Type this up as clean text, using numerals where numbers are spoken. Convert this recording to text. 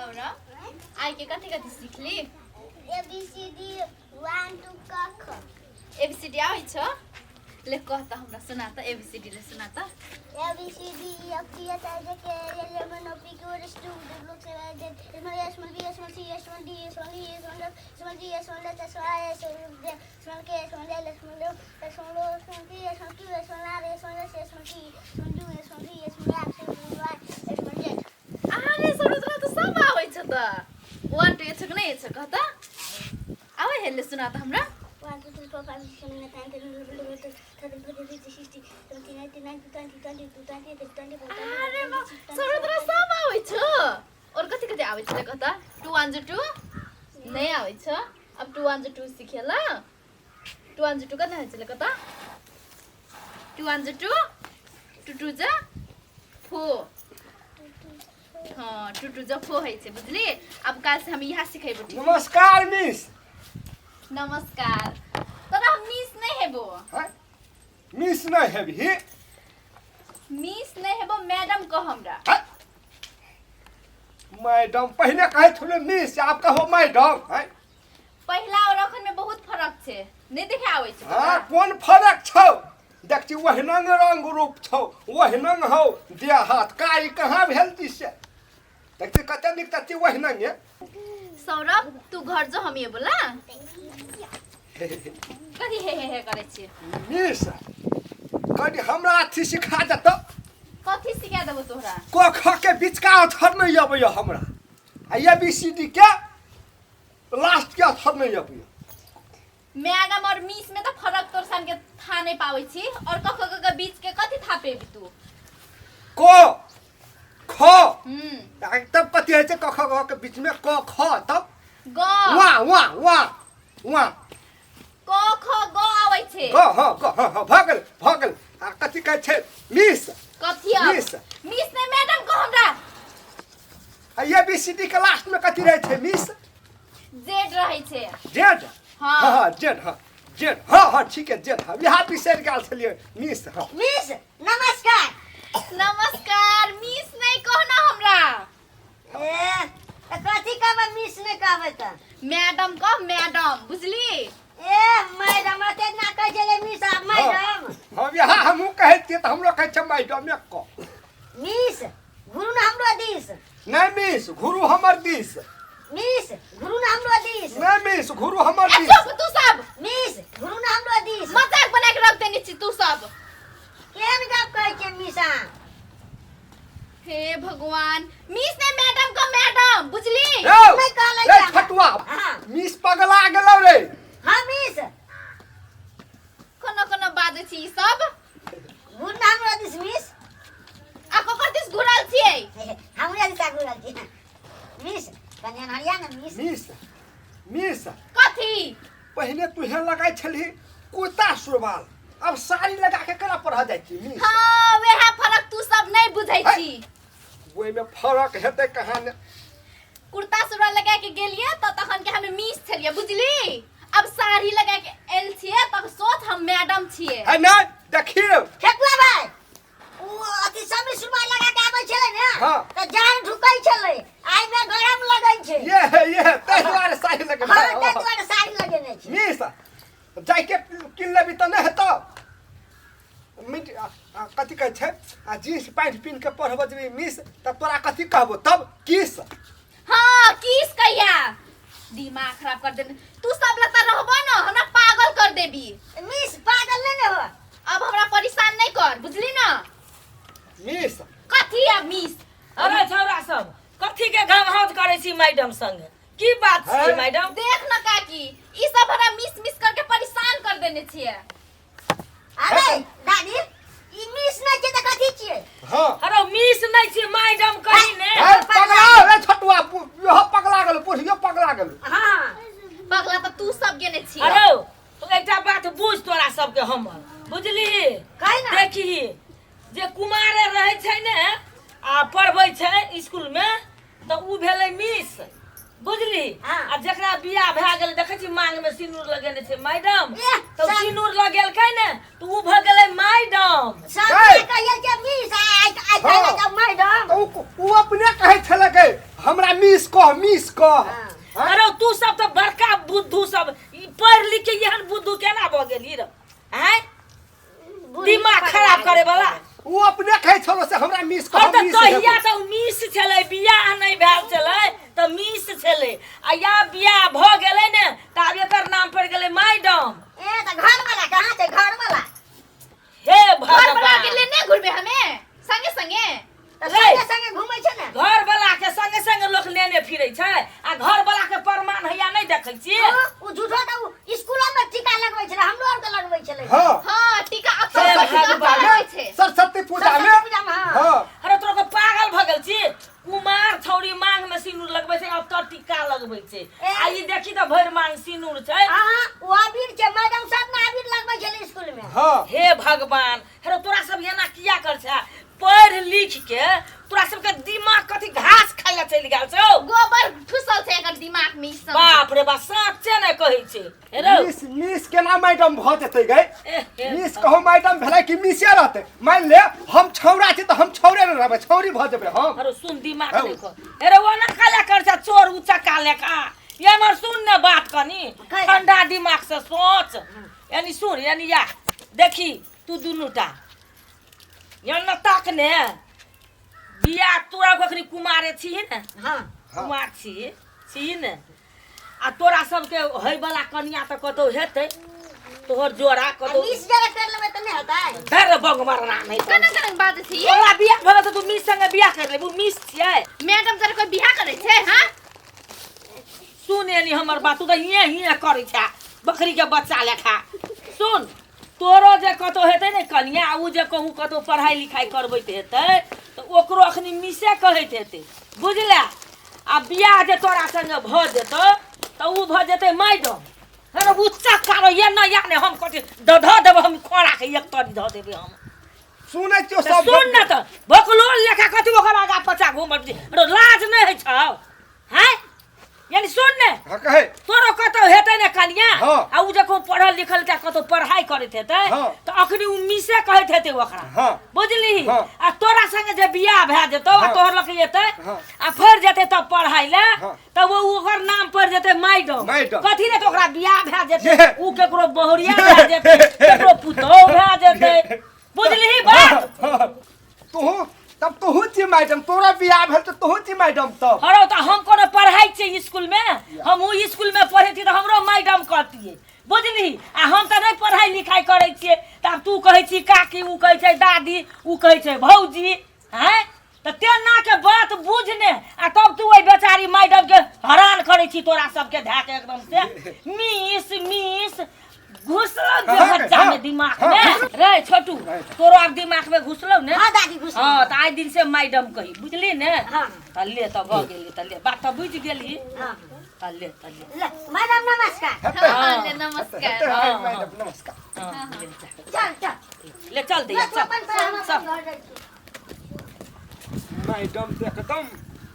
सौरभ, आइ के कथी कथी सिखली? ए बी सी डी 1 2 क ख। एबीसीडी आबै छौ? ले कह त हमरा, सुना त, एबीसीडी ले सुना त। A B C D E F G H I J K L M N O P Q R S T U V W X Y Z small a small b small c small d small e small f small g small h small i small j small k small l small m small o small p small q small r small s small t small u small v small x small y small z। अरे सौरभ, तोरा त सब आबै छौ त। 1 2 छौ कि नहि छौ, कह त आबै है? ले सुना त हमरा। 1 2 3 4 5 6 7 8 9 10 11 12 13 14 15 16 17 18 19 20 22 23 24। अरे वाह सौरभ, तोरा सब आबै छौ। और कथी कथी आबै छौ, कह त? 2 1 2 नहि आबै छौ? अब 2 1 2 सिखेला। 2 1 2 कतना होइ छलै, कह त? 2 1 2, 2 2 जा 4। हाँ, 2 2 जा 4 होइ छै, बुझली? अब काल्हि से हम इएह सिखेबो, ठीक? नमस्कार मिस। नमस्कार। तोरा हम मिस नहि हेबो। हैं? मिस नहीं हेबही? मिस नहि हेबो, मैडम कह हमरा। हैं? मैडम? पहिने कहै छलै मिस, आब कहो मैडम, हैं? पहिला और अखन में बहुत फरक छै, नहि देखे आबै छै? हाँ, कोन फरक छौ? देख छी, ओहिनंग रंग रूप छौ, ओहिनंग हौ देह हाथ, कारी कहाँ भेल छी से? देख छी, कते नीक तते ओहिनंग ये। सौरभ, तू घर जो, हम ये बोला कथी हे हे हे करै छी? मिस, कनि हमरा अथी सिखा देतौ। कथी सिखा देबो तोहरा? क ख के बिचका अक्षर नहि अबैया हमरा, आ ए बी सी डी के लास्ट के अक्षर नहि अबैया। मैडम और मिस में तो फरक तोर सन के था नहीं पाबै छी, और क ख ग के बीच के कथी था पेबी तू? क ख। आ तब कथी होइ छै क ख ग के बीच में? क ख तब? ग। वा वा वा वा। क ख ग आबै छै। ग, हँ, ग, हँ हँ, भऽ गेल, भऽ गेल। आ कथी कहै छै मिस? कथी अब? मिस। मिस नहीं, मैडम को हमरा। आ ए बी सी डी के लास्ट में कथी रहै छै मिस? जेड रहै छै। जेड? हाँ। हँ हँ, जेड, हँ, जेड, हँ हँ, ठीक है, जेड, हँ, इएह बिसरि गेल छलियै मिस, हँ। मिस नमस्कार। नमस्कार। मिस नहीं कहना हमरा। ए तऽ कथी कहबै मिस नहि कहबै तऽ? मैडम कह, मैडम, बुझली? ए मैडम, एते ना कहै छलै मिस आ मैडम। हँ, इएह हमहूँ कहै छियै तऽ हमरो कहै छै मैडमे कह। मिस घुरू ने हमरो दिस। नहि मिस, घुरू हमर दिस। मिस घुरू ने हमरो दिस। नहि मिस, घुरू हमर ए दिस। चुप तू सब। मिस घुरू ने हमरो दिस। मजाक बना के रख देने छी तू सब। केहन गप कहै छियै मिस अहाँ? हे भगवान, मिस ने मैडम का, मैडम, बुझली? रौ, नहि कहलै रे छै। छटुआ। हाँ। मिस पगला गेलौ रे। हाँ मिस। कोनो कोनो बाजै छी ई सब। घुरू ने हमरो दिस मिस। आ ककर दिस घुरल छियै? हमरे दिस घुरल छियै मिस, कनि अनहरिया ने मिस। Miss, miss. कथी? पहिने तुहे लगाइ छलही कुर्ता सुरवाल, अब साड़ी लगा के केना पढ़ऽ जाइ छी मिस? हाँ, वएह फरक तू सब नहीं बुझै छी। ओहिमे फरक हेतै कहाँ ने? कुर्ता सुरवाल लगा के गेलियै तऽ तखन के हम मिस छलियै, बुझली? अब साड़ी लगा के एल छियै तब सोच, हम मैडम छियै। है नहि, देखी रौ। ठेकुआ भाई, उ अथी समी सुरमाई लगा के आबै छलै ने। हाँ। तऽ जान ढुकै छलै, आइ में गरम लगै छै। ये है, ये है, ताहि दुआरे साड़ी लगेने। हाँ, ताहि दुआरे साड़ी लगेने छै। मिस, जाइके किन लेबी तऽ नहि हेतौ? मिट कथी कहै छै, आ जींस पैंट पिन्ह के पढ़बऽ जेबही मिस, तऽ तोरा कथी कहबो तब? किस? हाँ, किस कहिया। दिमाग खराब कर देने तू सब। लगता रहबो न, हमरा पागल कर देबी। मिस पागल नहि ने हो। अब हमरा परेशान नहीं कर, बुझली ना? मिस। कथी अब मिस? अरे छौड़ा सब, कथी के घमहौज करै छी मैडम संगे? की बात छियै? हैं? मैडम। देख न काकी, ई सब हमरा मिस मिस करके परेशान कर देने छियै। अरे दादी, ई मिस नहि छै तऽ कथी छियै? हाँ। अरे मिस नहि छियै, मैडम कही ने। ए, पगला रे छोटुआ, इहो पगला गेल, बुढ़ियो पगला गेल। हाँ। पगला तऽ तू सब गेने छियै। अरे एकटा बात बुझ, तोरा सबके हमर, बुझली? कही ना। देखी, जे कुमारे रहै छै ने आ पढ़बै छै स्कूल मे, तऽ उ भेलै मिस, बुझली? हाँ। आ जकरा बियाह भए गेलै, देखै छी मांग मे सिनूर लगेने छै मैडम। एह, तऽ सब- सिनूर लगेलकै ने तऽ उ भऽ गेलै मैडम। सब गै। कहिए छै मिस, आइ आइ कहले छै मैडम। तऽ उ अपने कहै छलै गे, हमरा मिस कह, मिस कह। हाँ। अरे तू सब तऽ बड़का बुद्धू सब, ई पढ़ि लिख के एहन बुद्धू केना भऽ गेलही रे? आँय, दिमाग खराब करे वाला। ओ अपने कहै छलो से हमरा मिस कह। हँ तऽ मिस तहिया हेबो। तऽ ओ मिस छलै, बियाह नहि भेल छलै तऽ मिस छलै, आ या बियाह भऽ गेलै ने तऽ आब एकर नाम पड़ि गेलै मैडम। ए तऽ घर वाला कहाँ छै घर वाला? हे घर वाला भगवान, के लेने घुरबे हमे संगे संगे। तऽ रे। संगे संगे घूमै छै ने। घर वाला के संगे संगे लोक लेने फिरै छै, आ घर वाला के प्रमाण हैया नहि देखै छियै? हँ, ओ झूठो तऽ ओ स्कूलो में टीका लगबै छलै, हमरो आरके लगबै छलै। हाँ। हाँ, टीका अपन हे सरस्वती टीका पूजा लगबै में, छै। सरस्वती पूजा में। सरस्वती पूजा में, हाँ। हाँ। अरे तोरा के पागल भऽ गेल छी? कुमार छौरी मांग में सिनूर लगबै छै, अब तऽ टीका लगबै छै। ए। आ ई देखी तऽ भरि मांग सिनूर छै। हाँ, ओ अबीर छै, मैडम साहब ने अबीर लगबै छलै स्कूल में। हाँ। हे भगवान, अरे तोरा सब एना किया कर छै? पढ़ लिख के तोरा सबके दिमाग कथी घास खाइ ला चलि गेल छौ? गोबर ठुसल छै एकर दिमाग में ई सब। बाप रे बाप, साचे नहि कहै छै। हे रौ। मिस मिस केना मैडम भऽ जेतै गै? ए, हे। मिस कहो मैडम भेलै कि मिसे रहतै? मान ले हम छौड़ा छी तऽ हम छौड़े ने रहबै, छौड़ी भऽ जेबै हम। अरे सुन, दिमाग हौ। नहीं खो। अरे वो ना काला कर छ चोर ऊंचा काले का। ये हमर सुन ने बात कनी, कहि। ठंडा दिमाग से सोच। यानी सुन, यानी या देखी तू दुनू टा या न ताक ने बियाह तोरा कखनी कुमारे छी ने? हाँ। कुमार छी छी ने, आ तोरा सबके होय वाला कनिया तऽ कतौ हेतै तोहर जोड़ा आ कतौ। मिस जगह कर लेबै तऽ नहि हेतै? धर बंग मारना नहीं। केना केना बात छै ई? तोरा बियाह भऽ गेल तऽ तू मिस संगे बियाह कर लेबू? मिस छियै। मैडम जरा कोई बियाह करै छै? हाँ। सुन एनी हमर बात, तू तऽ हिये हिये करै छै बकरी के बच्चा लेखा। सुन, तोरो जे कतौ हेतै ने कनिया, आ उ जे कहूँ कतौ पढ़ाई लिखाई करबैत हेतै तऽ ओकरो अखनी मिसे कहैत हेतै, बुझले? आ बियाह जे तोरा संगे भऽ जेतौ तऽ उ भऽ जेतै मैडम। अरे उ चक्का रो ये न या ने हम कथी धऽ देबै, हम खोड़ा के एक तरी धऽ देबै हम। सुनै छियौ तऽ सब। सुन ने, तऽ भोकलोल लेखा कथी ओकर आगा पछा घूमल छी? अरे लाज नहि होइ छौ? हैं, यानी सुन ने। हाँ, कहे। तोरो कतौ हेतै ने कनिया? हाँ। आ उ जखन पढ़ल लिखल के कतौ पढ़ाई करैत हेतै हाँ। तऽ अखनी उ मिसे कहैत हेतै ओकरा। हाँ। बुझलिही? हाँ। आ तोरा संगे जे बियाह भए जेतौ आ हाँ। तोहर लग एतै हाँ। आ फेर जेतै तब पढ़ाई ले हाँ। तब ओ ओकर नाम पड़ि जेतै मैडम। मैडम। कथी ले? तऽ ओकरा बियाह भए जेतै, ये। उ केकरो बहुरिया भए जेतै, केकरो पुतोहु भए जेतै। बुझलिही बात? हाँ। तोहू तब तोहू छी मैडम, तोरा बियाह भेल तऽ तोहू छी मैडम तब। हरो, तऽ हम कोनो पढ़ाई छियै स्कूल में? हम उ स्कूल में पढ़ै छी तऽ हमरो मैडम कहतियै, बुझलिही? आ हम तऽ नहि पढ़ाई लिखाई करै छियै, तऽ आब तू कहै छी काकी, उ कहै छै दादी, उ कहै छै भौजी। हैं, तऽ तेना के बात बुझ ने, आ तब तू ओहि बेचारी मैडम के हरान करै छी। तोरा सबके धए के एकदम से मिस मिस घुसलो जे हाँ, बच्चा हाँ, में दिमाग हाँ, में। रे छोटू, तोरो आब दिमाग में घुसलो ने? हाँ दादी, घुसलो। हाँ, तऽ आइ दिन से मैडम कही, बुझली ने? हाँ। तऽ ले, तऽ भऽ गेली, तऽ ले, बात तऽ बुझि गेली। हाँ। तऽ ले, तऽ ले। ले मैडम, नमस्कार। हेतै। हाँ, ले, नमस्कार। हेतै, हाँ, मैडम नमस्कार। हाँ, ले, चल। चल चल। ले चल दे। ले, तू चल अपन पर, हम चल। अपन घर जाइ छी। मैडम तऽ एकदम